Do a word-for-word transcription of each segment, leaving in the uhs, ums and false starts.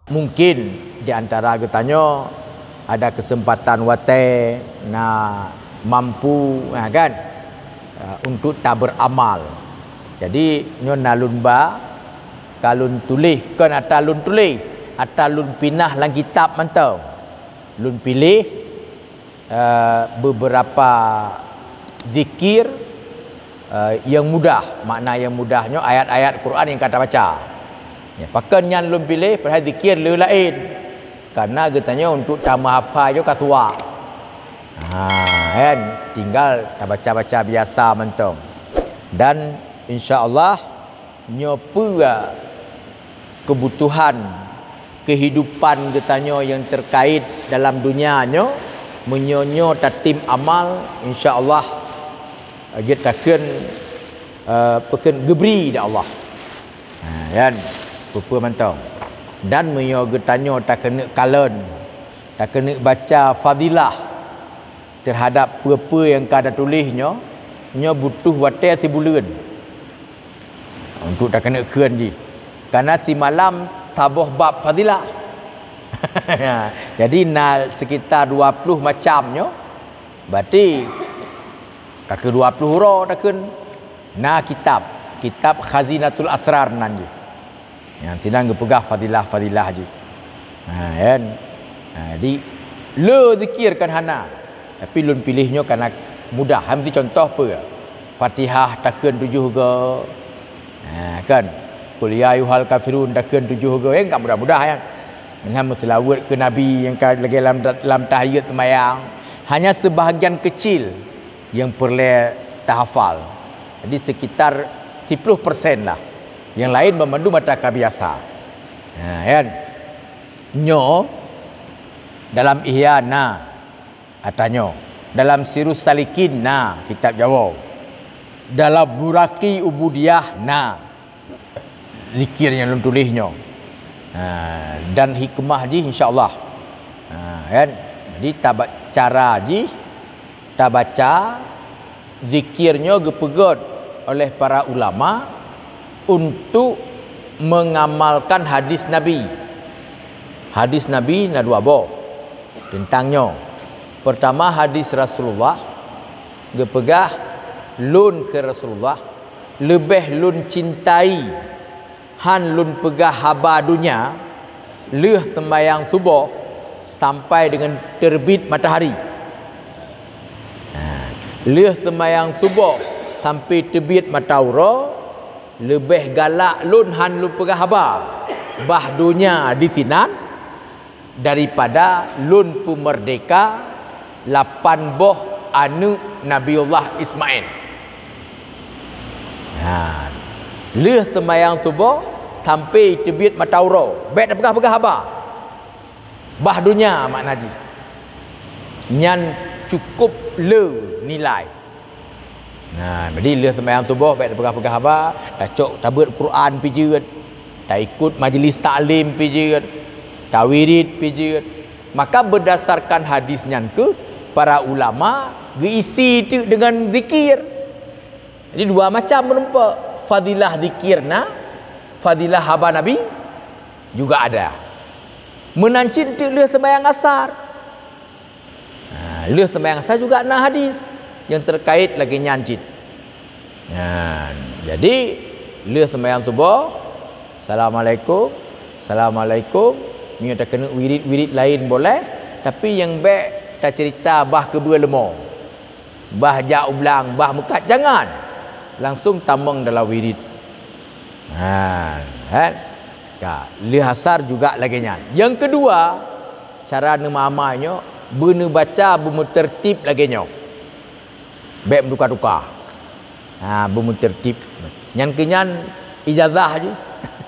Mungkin di antara geutanyoe ada keuseumpatan watée na mampu, ha, kan, eh, untuk taberamal. Jadi, nyoe na lôn ba, ka lôn tuléh, kon ata lôn tuléh, ata lôn pinah lam kitab mantong. Lôn piléh eh, beberapa zikir, eh, yang mudah. Makna yang mudah nyoe ayat-ayat Quran yang ka tabaca. Ya, pakon nyan lôn piléh, padahai zikir le laén. Karena geutanyoe untuk tameuhafal nyoe ka suwah. Ha, kan? Tinggal tabaca-baca biasa mantong. Dan insya Allah nyoe peue keubutuhan keuhidupan geutanyoe nyang terkait dalam dunia nyoe, meunyoe nyoe tatem amal, insya Allah, jeuet takheun, eh, peukheun geubri lé Allah. Ha, kan? Peue-peue mantong. Dan meunyoe geutanyoe takeuneuk kalon, takeuneuk baca fadilah, terhadap peue-peue nyang ka tatuléh nyoe, nyoe butuh watée sibuleuen untuk takeuneuk kheun jih. Karena simalam saboh bab fadilah. Jadi na sekitar dua puluh macam nyoe, berarti ka keu dua puluh uroe takheun. Na kitab, kitab Khazinatul Asrar nan jih. Nyang sinan geupeugah fadilah-fadilah jih. Ha, kan? Ha, jadi, le zikir kan hana. Tapi lôn piléh nyoe karena mudah. Hai meusti contoh peue? Fatihah takheun tujoh go. Ha, kan? Qul ya ayyuhal kafirun takheun tujoh go. Eh, enggak mudah-mudah, ya. Meunan meuseulaweuet keu Nabi nyang ka lagée lam, lam tahiyat seumayang. Hanya sebahagian kecil nyang peureulée tahafal. Jadi sekitar siplôh persen lah. Nyang laén banmandum atra ka biasa. Ha, kan? Nyoe dalam Ihya na atra nyoe. Dalam Sirus Salikin na kitab Jawoe. Dalam Muraqi Ubudiyah na zikir nyang lôn tuléh nyoe. Ha, dan hikmah jih insya Allah. Ha, kan? Jadi taba-, cara jih tabaca zikir nyoe geupeugét oleh para ulama untuk mengamalkan hadis Nabi. Hadis Nabi na dua boh teuntang nyoe. Pertama, hadis Rasulullah geupeugah, lôn kheun Rasulullah, leubeh lôn cintai han lôn peugah haba donya lheueh seumayang suboh sampai deungon teurbit matahari. Ha, lheueh seumayang suboh sampai teubiet mata uroe, leubeh galak lôn han lôn peugah haba bah donya disinan daripada lôn peumeurdeka lapan boh aneuëk Nabiullah Ismail. Ha, lheueh seumayang suboh sampai teubiet mata uroe, bék tapeugah-peugah haba bah donya makna jih. Nyan cukup le nilai. Nah, jadi lheueh seumayang suboh bék tapeugah-peugah haba, tacok tabeuet Quran pih jeuet, taikut majlis taklim pih jeuet, tawirid pih jeuet. Maka berdasarkan hadis nyan keuh para ulama geuisi teuk deungon zikir. Jadi dua macam meurumpok, fadilah zikir na, fadilah haba Nabi juga ada. Meunan cit teuk lheueh seumayang asar. Ha, lheueh seumayang asar juga na hadis nyang terkait lagée nyan cit. Nyan, jadi lheueh seumayang suboh, assalamualaikum, assalamualaikum. Meunyoe takeuneuk wirid-wirid laén boleh, tapi nyang bék taceurita bah keubeue leumo, bah jak u blang, bah meukat, jangan. Langsung tamong dalam wirid. Ha, kan? Ka, lheueh asar juga lagée nyan. Nyang keudua, cara neumeuamal nyoe, beuneubaca beumeuteurtib lagée nyoe. Bék meutuka-tuka. Ha, beumeuteurtib. Nyan keuh nyan ijazah jih.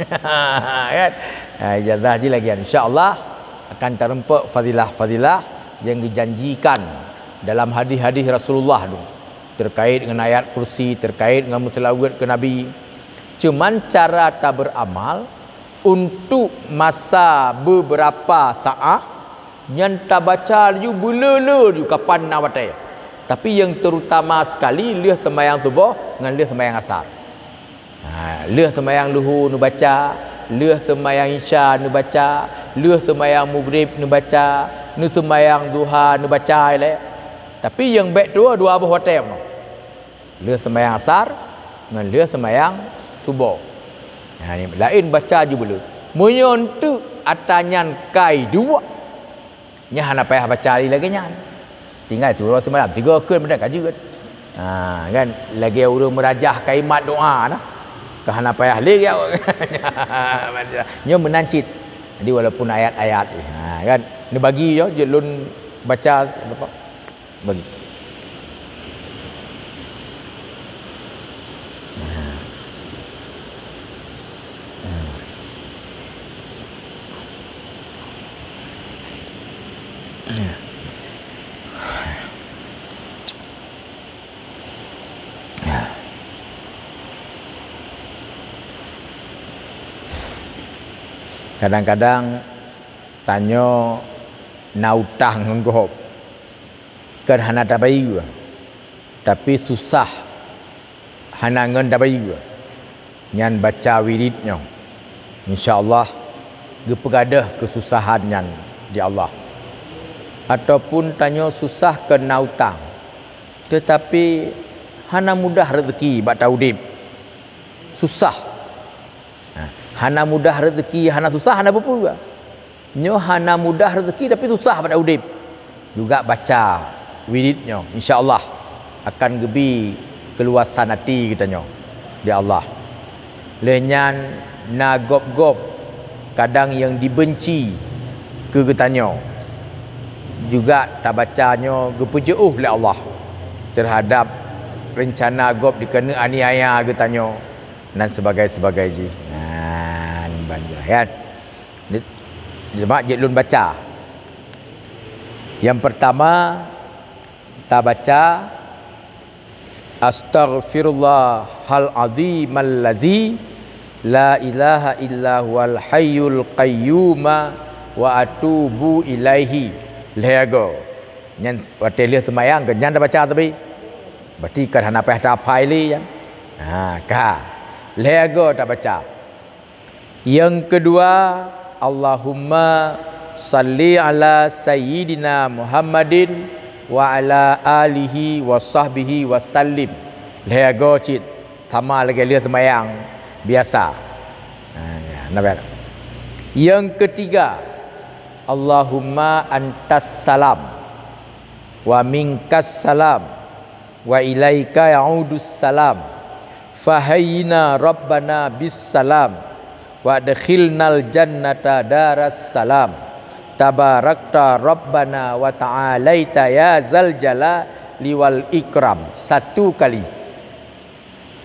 Kan? Ha, ijazah jih lagée nyan. Insya Allah akan tarumpok fadilah-fadilah nyang geujanjikan dalam hadis-hadis Rasulullah tu. Terkait ngon ayat kursi, terkait ngon meuseulaweuet keu Nabi. Cuman cara taberamal untuk masa beberapa saat, nyan tabaca laju beuleu-leu laju kapan na watée. Tapi nyang terutama sekali lheueh seumayang suboh ngon lheueh seumayang asar. Ha, lheueh seumayang luhu neubaca, lheueh seumayang isya neubaca, Lheueh seumayang Maghrib neubaca, neuseumayang duha neubaca ilée. Tapi nyang bék tuwoe dua boh watée meunoe. Lheueh seumayang asar ngon lheueh seumayang suboh. Nah, ni laén baca ju beuleueh. Meunyoe eunteuk atra nyan kai duek, nyan hana payah baca lé lagée nyan. Tinggai surah seumalam, tiga kheun meunan ka jeuet. Ha, kan? Lagée ureuëng meurajah kalimat doa nah. Ka hana payah lé ya. Nyoe meunan cit. Jadi walaupun ayat-ayat, ha, kan? Neubagi yo, jeuet lôn baca apa? Bagi. Kadang-kadang tanyoe na utang ngon gob. Kon hana tabayeue, tapi susah hana ngon tabayeue. Nyan baca wirid nyoe, insya Allah geupeugadeuh keususahan nyan di Allah. Ataupun tanyoe susah keu na utang, teutapi hana mudah reuzeuki bak taudeb. Susah. Ha, hana mudah reuzeuki, hana susah, hana peue-peue. Nyoe hana mudah reuzeuki tapi susah bak taudeb. Juga baca wirid nyoe, insya Allah akan geubi keuluasan até geutanyoe di Allah. Lheueh nyan na gob-gob kadang nyang dibeunci keu geutanyoe. Juga tabaca nyoe geupeujeuôh lé Allah teuhadab reuncana gob dikeuneuk aniaya geutanyoe dan sebagai-sebagai jih. Nyan ban jih, kan? Di-, jeuet lôn baca. Nyang peurtama, tabaca, "Astaghfirullahal azimal ladzi la ilaha illa huwal hayyul qayyum wa atubu ilaihi." Lhée go. Nyan watée lheueh seumayang, nyan tabaca tapi. Berarti kan hana payah tahafai lé nyan. Ha, ka. Lhée go tabaca. Nyang keudua, "Allahumma shalli ala sayyidina Muhammadin wa ala alihi wa sahbihi wa sallim." Lhée go cit, sama lagée lheueh seumayang biasa. Ha, ya, na ban. Nyang keutiga, "Allahumma antas salam wa minkas salam." "Wa ilaika ya'udus salam. Fahayyina rabbana bis salam. Wa adkhilnal jannata daras salam. Tabarakta rabbana wa ta'alaita ya zal jalali wal ikram." Satu kali.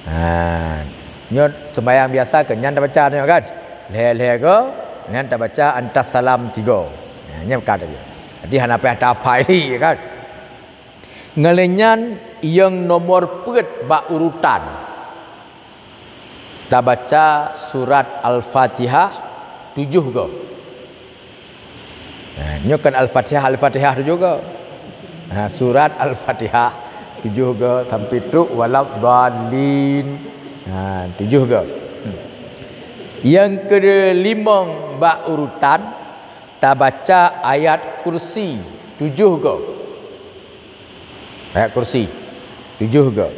Ha. Nyoe seumayang biasa keu nyan tabaca nyoe kan. Lhée-lhée go nyan tabaca antas salam tiga. Ha, nyan ka tadi. Jadi hana payah tahafai lé kan. Ngon lheueh nyan, nyang nomor peuet bak urutan, tabaca surat Al-Fatihah tujoh go. Nah, nyoe kan Al-Fatihah, Al-Fatihah tujoh go. Nah, surat Al-Fatihah tujoh go sampai trok waladhdallin. Nah, tujoh go. Hmm. Nyang keulimong bak urutan, tabaca ayat kursi tujoh go. Ayat kursi tujoh go.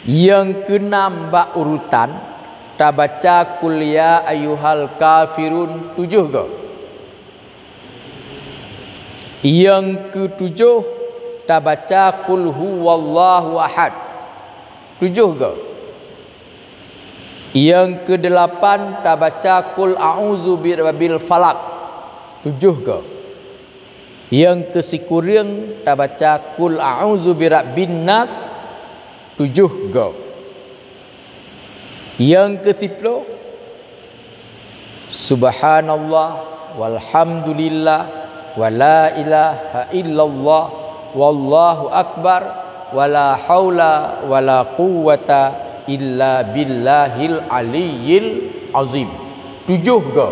Nyang keunam bak urutan, tabaca qul ya ayyuhal kafirun tujoh go. Nyang keutujoh, tabaca qul huwallahu ahad tujoh go. Nyang keudelapan tabaca qul a'udzu birabbil falaq tujoh go. Nyang keusikureueng tabaca qul a'udzu birabbin nas tujoh go. Nyang keusiploh, subhanallah walhamdulillah wa la ilaha illallah wallahu akbar wa la haula wa la quwwata illa billahil aliyyil azim. Tujoh go.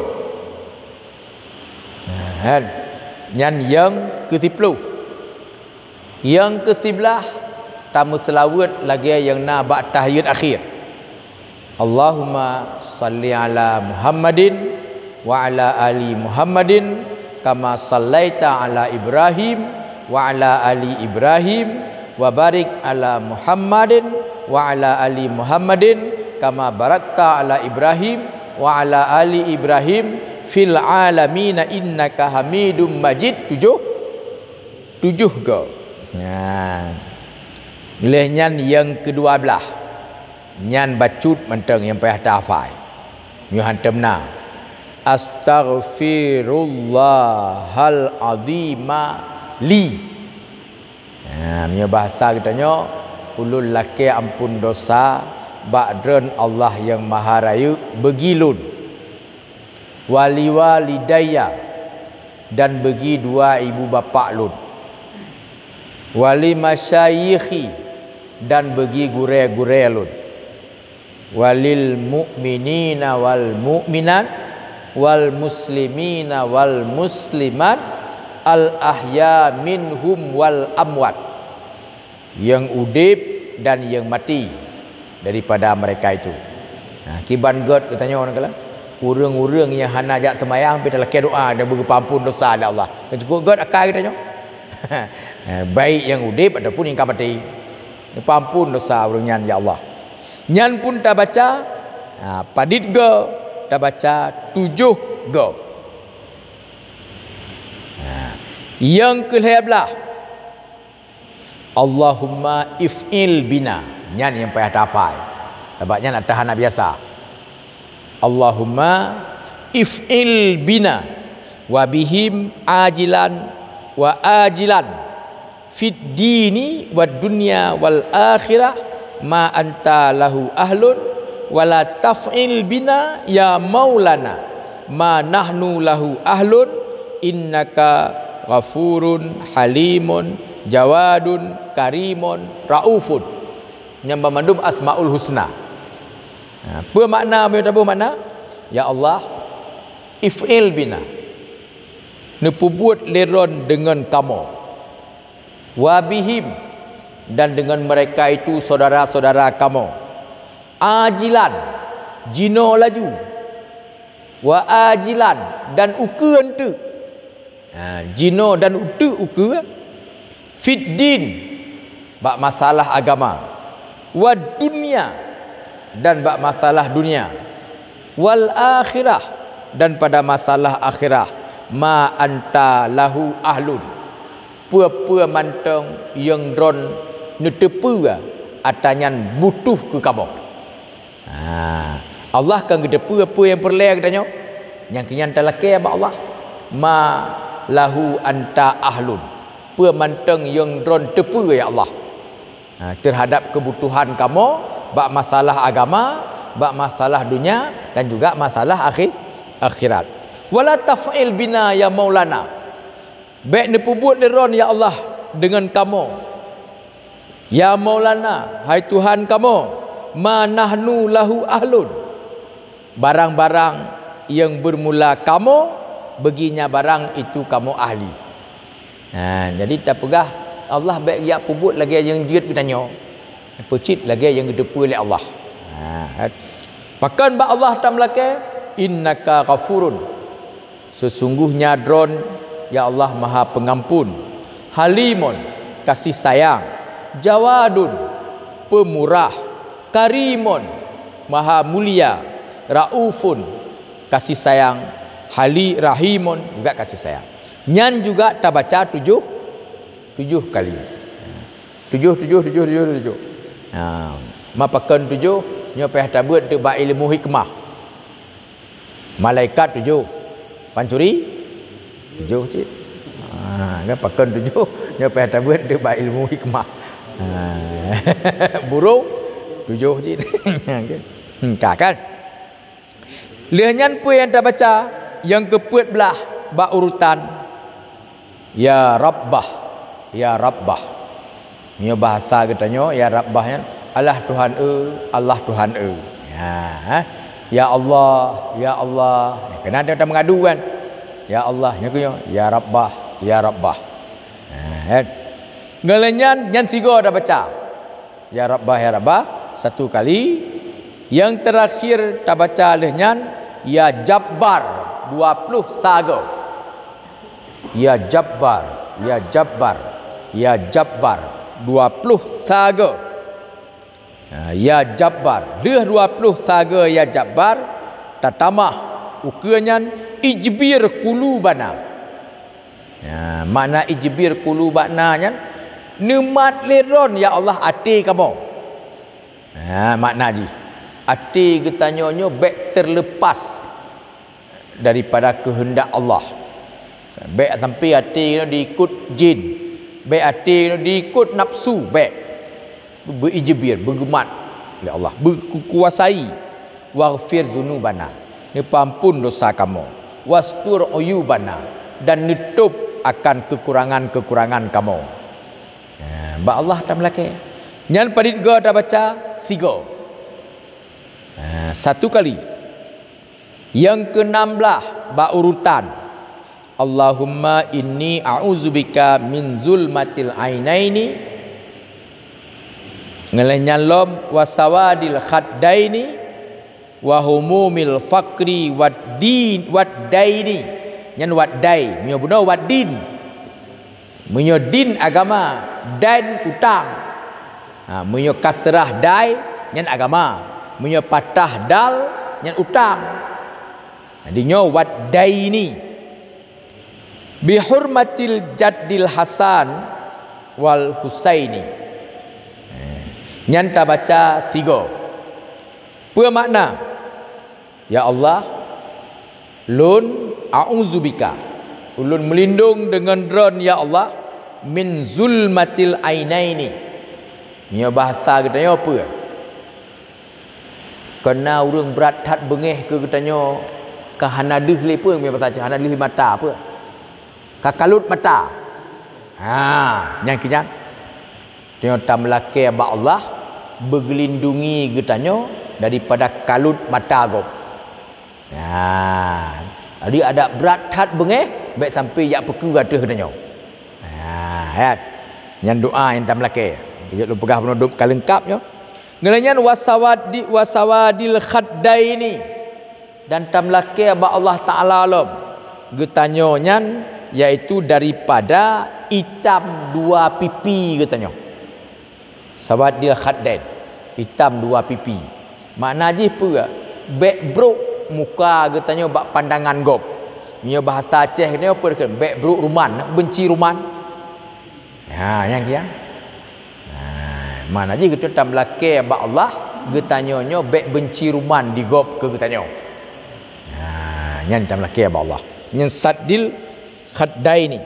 Nah, kan? Nyan nyang keusiploh. Nyang keusiblaih, tameuseulaweuet lagée nyang na bak tahiyat akhé. Allahumma shalli ala Muhammadin wa ala ali Muhammadin kama sallaita ala Ibrahim wa ala ali Ibrahim wa barik ala Muhammadin wa ala ali Muhammadin kama barakta ala Ibrahim wa ala ali Ibrahim fil alamina innaka Hamidum Majid. Tujoh. Tujoh go. Nyan. Lheueh nyan nyang keudua blaih. Nyan bacut mantong nyang payah tahafai. Nyoe hantom na. Astaghfirullahal azima li. Ha, meunyoe bahasa geutanyoe, ulôn lakée ampôn dosa bak Droen Allah Nyang Maha Rayeuk beugi lôn. Waliwalidayya, dan beugi dua ibu bapak lôn. Walimasyayikhi, dan beugi gurée-gurée lôn. Walil mu'minina wal mu'minat, wal muslimina wal muslimat, al ahya minhum wal amwat. Nyang udeb dan nyang maté daripada mereka itu. Nah, kiban gét geutanyoe, ureuëng-ureuëng nyang hana jak seumayang pih talakée doa dan beugeupeuampôn dosa lé Allah. Kan cukup gét akai geutanyoe. Baik nyang udeb ataupun nyang ka maté. Neupeuampôn dosa ureuëng nyan, ya Allah. Nyan pun tabaca, ha, padit go, tabaca tujoh go. Ha, nyang keulhée blaih, Allahumma if'il bina. Nyan nyang payah tahafai. Sabab nyan ata hana biasa. Allahumma if'il bina wa bihim ajilan wa ajilan fid dini wad dunya wal akhirah ma anta lahu ahlun, wa la taf'il bina ya maulana ma nahnu lahu ahlun, innaka ghafurun halimun jawadun karimun raufun. Nyan banmandum Asmaul Husna. Ha, peue makna, meunyoe taboh makna? Ya Allah, if'il bina, neupeubuet lé droen deungon kamoe. Wa bihim, dan deungon mereka itu saudara-saudara kamoe. Ajilan, jinoe laju. Wa ajilan, dan ukeue eunteuk. Ha, jinoe dan eunteuk ukeue. Fid din, bak masalah agama. Wad dunya, dan bak masalah dunia. Wal akhirah, dan pada masalah akhirah. Ma anta lahu ahlun. Peue-peue mantong nyang droen neuteupeue, ata nyan butuh keu kamoe. Ha, Allah ka geuteupeue peue nyang peureulée geutanyoe. Nyang keu nyan talakée bak Allah. Ma lahu anta ahlun. Peue mantong nyang droen teupeue, ya Allah. Ha, terhadap keubutuhan kamoe bak masalah agama, bak masalah dunia, dan juga masalah akhi-, akhirat. Wala taf'il bina ya maulana. Bék neupeubuet lé droen, ya Allah, deungon kamoe. Ya maulana, hai Tuhan kamoe, ma nahnu lahu ahlun. Barang-barang nyang beurmula kamoe, beuginya barang itu kamoe ahli. Ha, jadi tapeugah, Allah bék jak peubuet lagée nyang jeuet geutanyoe. Peucit lagée nyang geuteupeue lé Allah. Ha, pakon bak Allah tameulakée, innaka ghafurun. Sesungguhnya droen, ya Allah, Maha Pengampun, Halimun, kasih sayang, Jawadun, pemurah, Karimun, maha mulia, Raufun, kasih sayang, Hali-, Rahimun, juga kasih sayang. Nyan juga tabaca tujoh, tujoh kali. Tujoh, tujoh, tujoh, tujoh, tujoh. Ha, ma pakon tujoh, nyoe payah tabeuet teuk bak ilmu hikmah. Malaikat tujoh. Pancuri? Tujoh cit. Ha, kan pakon tujoh, nyoe payah tabeuet teuk bak ilmu hikmah. Ha. Burung? Tujoh cit. Hmm, ka kan? Lheueh nyan peue nyang tabaca nyang keupeuet blaih bak urutan? Ya Rabbah, ya Rabbah. Nyoe bahasa geutanyoe, ya Rabbah nyan, alah Tuhan eu, alah Tuhan eu. Ya, ha? Ya Allah, ya Allah. Ya, keunan ta meungadu kan? Ya Allah, nyoe keuh nyoe, ya Rabbah, ya Rabbah. Ha, kan? Ngon lagée nyan, nyan sigoe tabaca. Ya Rabbah, ya Rabbah, satu kali. Nyang terakhir tabaca lheueh nyan, ya Jabbar. dua ploh sagoe. Ya Jabbar, ya Jabbar, ya Jabbar, dua ploh sagoe. Ha, ya Jabbar, lheueh dua ploh sagoe ya Jabbar, tatamah ukeue nyan, ijbir qulubana. Ha, makna ijbir qulubana nyan, neumat lé droe ya Allah até kamoe. Ha, makna jih, até geutanyoe nyoe bék teuleupas daripada keuheundak Allah. Bék sampai até nyoe diikot jin, bék até nyoe diikot nafsu, bék. Beu-, beuijbir, beugeumat lé Allah, beukuasai. Waghfir dzunubana, neupeuamphon dosa kamoe. Wastur uyubana, dan neutôb akan keukurangan-keukurangan kamoe. Ha, bak Allah tameulakée. Nyan padit goe tabaca? Sigoe. Ha, satu kali. Nyang keunam blaih bak urutan, Allahumma inni a'udzubika min zulmatil ainaini, ngon lheueh nyan lom, wasawadil khaddaini, wa humumil faqri wad din, wad daini. Nyan wad dai, meunyoe bunoe wad din. Meunyoe din agama, dain utang. Ha, meunyoe kasrah dai, nyan agama. Meunyoe patah dal, nyan utang. Jadi nyoe wad daini. Bihurmatil jaddil Hasan wal Husaini. Eh, nyan tabaca sigoe. Peue makna? Ya Allah, lôn a'udzubika, ulôn meulindong deungon Droe, ya Allah, min zulmatil ainaini. Nyoe bahasa geutanyoe peue? Kon na ureuëng brat that beungéh keu geutanyoe, ka hana deuh lé peue, meunyoe bahasa Aceh, hana deuh lé mata peue? Ka kalot mata. Ha, nyang keu nyan. Tanyoe tameulakée bak Allah beugeulindungi geutanyoe daripada kalot mata gob. Nah, jadi adak brat that beungéh, bék sampai jak peukeue ateueh geutanyoe. Nah, nyan doa nyang tameulakée. Keu jeuet lôn peugah bunoe dum ka leungkap nyoe. Ngon lagée nyan wasawadi-, wasawadil khaddaini. Dan tameulakée bak Allah Taala lom geutanyoe nyan, yaitu daripada itam dua pipi geutanyoe. Sawadil khaddain, itam dua pipi. Makna jih peue? Bék brok muka geutanyoe bak pandangan gob. Meunyoe bahasa Aceh geutanyoe peue, bék brok ruman, beunci ruman. Ha, nyang kian. Ha, makna jih geutanyoe tameulakée bak Allah, geutanyoe nyoe bék beunci ruman di gob keu geutanyoe. Ha, nyan tameulakée bak Allah. Nyan saddil khaddaini.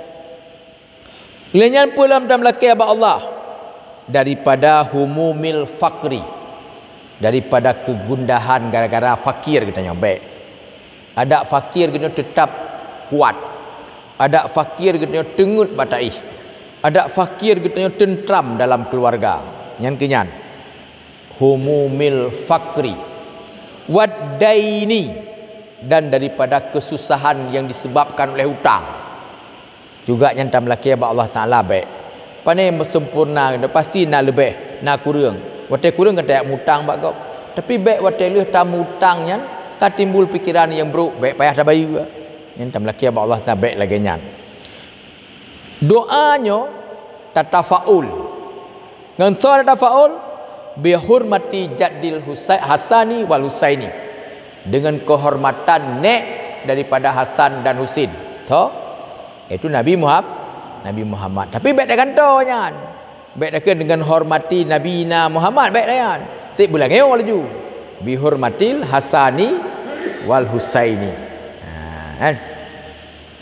Lé nyan peue lom tameulakée bak Allah? Daripada humumil faqri, daripada keugundahan gara-gara fakir geutanyoe bék. Adak fakir geutanyoe teutab kuat. Adak fakir geutanyoe teungeut bak taéh. Adak fakir geutanyoe teunteram dalam keuluwarga. Nyan keu nyan. Humumil faqri. Wad daini. Dan daripada keususahan nyang disebabkan oleh utang. Juga nyan tameulakée bak Allah Taala bék. Pane meuseumpurna, pasti na leubeh, na kureueng. Watée kureueng gata jak mutang bak gob. Tapi bék watée lheueh tamutang nyan ka timbul pikeran nyang brok, bék payah tabayeue. Nyan tameulakée bak Allah Taala bék lagée nyan. Doa nyoe tatafaul. Ngon soe tatafaul? Bihurmati jaddil Husai-, Hasani wal Husaini. Dengan kehormatan nek daripada Hasan dan Husin. Soe? Yaitu Nabi Muham-, Nabi Muhammad. Tapi bék tagantoe nyan. Bék takheun dengan hormati Nabi na Muhammad, bék nyan. Tik beulangeo laju. Bihurmatil Hasani wal Husaini. Ha, kan?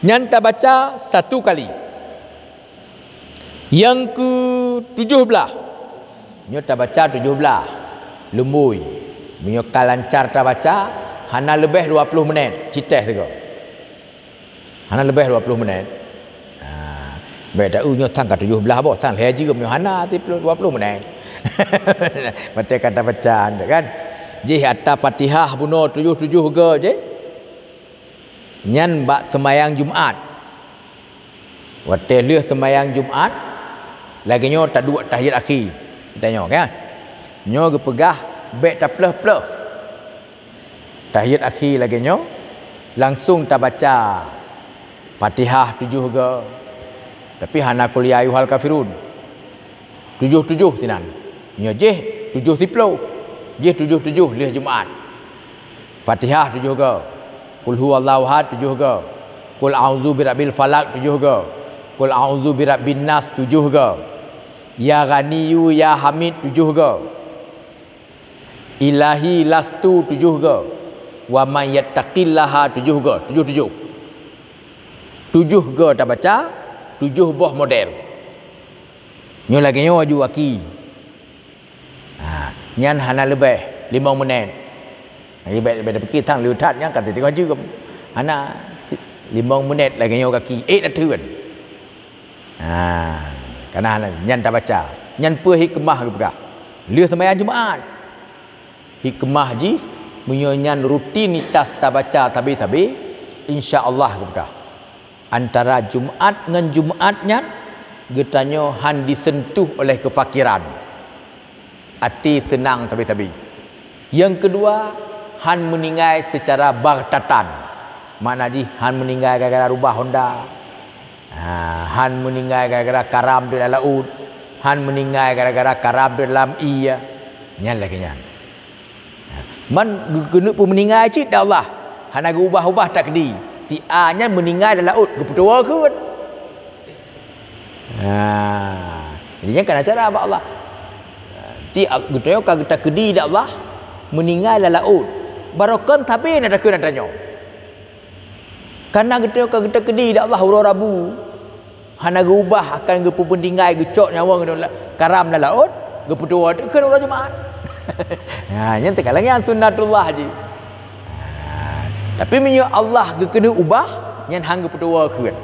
Nyan tabaca satu kali. Nyang keu tujoh blaih. Nyoe tabaca tujoh blaih. Lumboi. Meunyoe ka lancar tabaca, hana leubeh dua ploh menit. Citeh sigoe. Hana leubeh dua ploh menit. Ha. Bék ta-, nyoe tan ka tujoh blaih boh, tan lhée jeuem nyoe hana dua ploh menit. Watée ka tabaca, kan? Jih ata Fatihah bunoe tujoh-tujoh goe jih. Nyan bak seumayang Jumat. Watée lheueh seumayang Jumat, lagée nyoe taduek tahiyat akhé. Tanyoe, kan? Nyoe geupeugah bék tapleuh-pleuh. Tahiyat akhé lagée nyoe, Langsung tabaca Fatihah tujoh goe, tapi hana Qul ya ayyuhal kafirun. Tujoh-tujoh sinan. Nyoe jih tujoh siploh. Jih tujoh-tujoh lheueh Jumat. Fatihah tujoh goe. Qul huwallahu ahad tujoh goe. Qul a'udzu birabbil falaq tujoh goe. Qul a'udzu birabbin nas tujoh goe. Ya Ghaniyu ya Hamid tujoh goe. Ilahi lastu tujoh goe. Wa may yattaqillaha tujoh goe. Tujoh-tujoh. Tujoh goe tabaca, tujoh boh model. Nyoe lagèe nyoe aju aki. Ha, nyan hana leubeh limong menit. Lagi bèk, bèk tapikir sang le that nyan ka teungoh jeuem. Hana, limong menit lagèe nyoe aki, ék na theun. Ha, kana hana, nyan tabaca. Nyan peue hikmah geupeugah. Lheueh seumayang Jumat. Hikmah jih, meunyoe nyan rutinitas tabaca sabe-sabe, insya Allah geupeugah. Antara Jumat ngon Jumat nyan, geutanyoe han disentuh oleh keufakiran. Até seunang sabe-sabe. Nyang keudua, han meuninggai seucara baghtatan. Makna jih, han meuninggai gara-gara rubah honda. Ha, han meuninggai gara-gara karam di dalam laôt. Han meuninggai gara-gara karam di dalam ié. Nyan lagèe nyan. Man geukeuneuk peumeuninggai cit dak Allah. Hana geuubah-ubah takdir. Si A nyan meuninggai lam laôt, geupeutuwoe kheun. Ha. Jadi nyan kana cara bak Allah. Ti geutanyoe ka geutakdir dak Allah, meuninggai lam laôt. Barokon sabe na takheun tanyoe. Kana geutanyoe ka geutakdir dak Allah uroe Rabu. Hana geuubah akan geupeumeuninggai geucok nyawöng karam lam laôt, geupeutuwoe kheun uroe Jumat. Ha, nyan teuka lagèe nyan sunnatullah jih. Ha, tapi meunyoe Allah geukeuneuk ubah, nyan han geupeutuwoe kheun.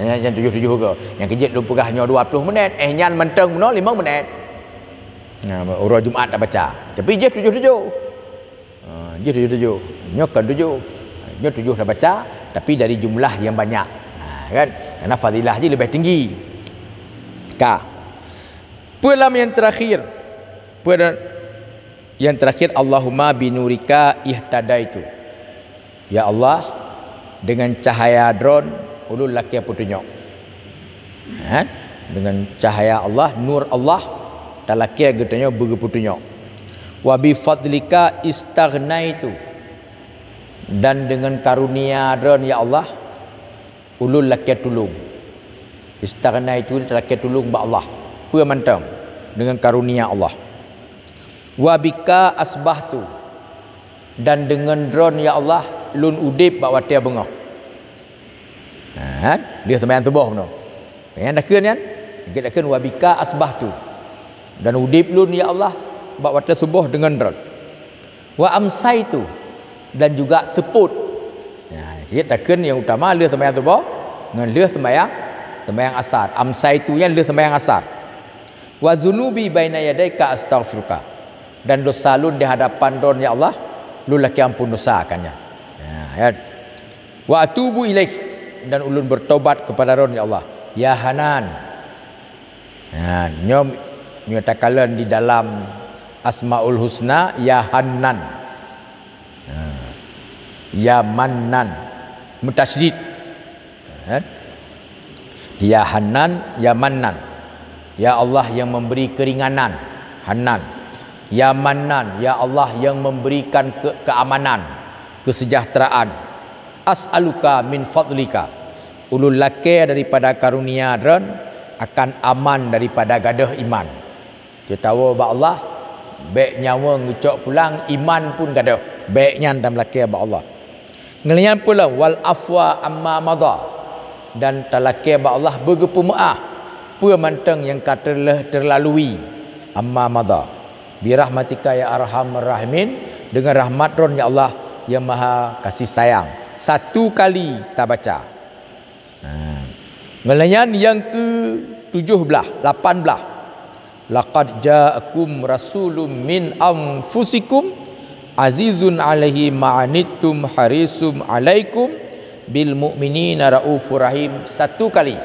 Nyan, nyan tujoh-tujoh goe. Nyang keujeuet lôn peugah nyoe dua ploh menit, eh nyan mantong meunoe limong menit. Nah, uroe Jumat tabaca. Tapi jih tujoh-tujoh. Ha, jih tujoh-tujoh. Nyoe kon tujoh. Nyoe tujoh tabaca, tapi dari jumlah yang banyak. Ha, kan? Karena fadilah jih leubeh tinggi. Ka. Peue lam yang terakhir? Peue lam yang terakhir, Allahumma binurika ihtadaitu. Ya Allah, dengan cahaya Droen ulôn lakèe peutunyok. Ha? Dengan cahaya Allah, nur Allah, talakèe geutanyoe beugeupeutunyok. Wa bi fadlika istaghnaitu. Dan dengan karunia Droen, ya Allah, ulôn lakèe tulông. Istaghnaitu, talakèe tulông bak Allah. Peue mantong? Dengan karunia Allah. Wa bika asbahtu. Dan deungon Droen, ya Allah, lôn udép bak watèe beungoh. Ha, lheueh seumayang suboh bunoe. Nyang takheun nyan, nyang takheun wa bika asbahtu. Dan udép lôn, ya Allah, bak watèe suboh deungon Droen. Wa amsaitu, dan juga seupôt. Nah, cit takheun nyang utama lheueh seumayang suboh ngon lheueh seumayang, seumayang asar. Amsaitu nyan lheueh seumayang asar. Wa dzunubi baina yadaika astaghfiruka. Dan dosa lôn di hadapan Droen, ya Allah, lôn lakèe ampôn dosa akan nyan. Nah, ya. Wa atubu ilaih, dan ulôn bertobat kepada Droen, ya Allah. Ya Hanan. Nah, nyoe, nyoe takalon di dalam Asmaul Husna, ya Hannan. Nah, ya Mannan. Meutasydid. Kan? Ya Hannan, ya Mannan. Ya Allah yang memberi keringanan. Hannan. Ya Mannan, ya Allah yang memberikan ke-, keamanan, kesejahteraan. As'aluka min fadlika. Ulôn lakèe daripada karunia Droen akan aman daripada gadôh iman. Teutabôh bak Allah, bèk nyawöng geucok pulang, iman pun gadôh. Bèk nyan tameulakèe bak Allah. Ngon lagèe nyan pula, wal afwa amma madha. Dan talakèe bak Allah beugeupeumaáh peue mantong nyang ka terle-, terlalui. Amma madha. Birahmatika ya arhamar rahimin, dengan rahmat Droen, ya Allah, yang Maha Kasih Sayang. Satu kali tabaca. Ha. Ngon lagèe nyan nyang keu tujoh blaih, lapan blaih. Laqad ja'akum rasulun min anfusikum azizun alaihi ma'anittum harisun alaikum bil mu'minina raufur rahim. Satu kali.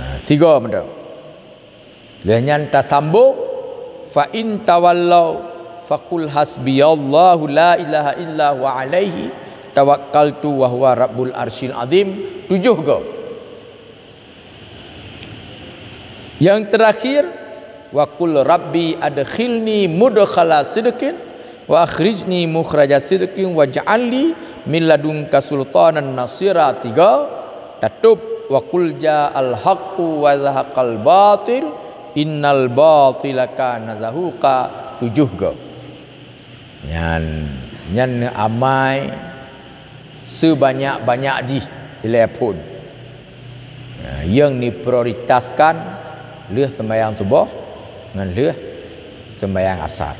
Ha, sigoe mantong. Lheueh nyan tasambong, fa in tawallau Faqul hasbiyallahu la ilaha illa huwa alaihi tawakkaltu wa huwa rabbul arsyil azim, tujoh go. Yang terakhir, wa qul rabbi adkhilni mudkhala sidqin wa akhrijni mukhraja sidqin waj'al li min ladunka sultanan nasira, tiga. Tatôb, wa qul ja'al haqqu wa zahaqal batil innal batila kana zahuqa, tujoh go. Nyan, nyan neuamai seubanyak-banyak jih ilée phon. Nah, nyang neuprioritaskan lheueh sembahyang suboh ngon lheueh sembahyang asar.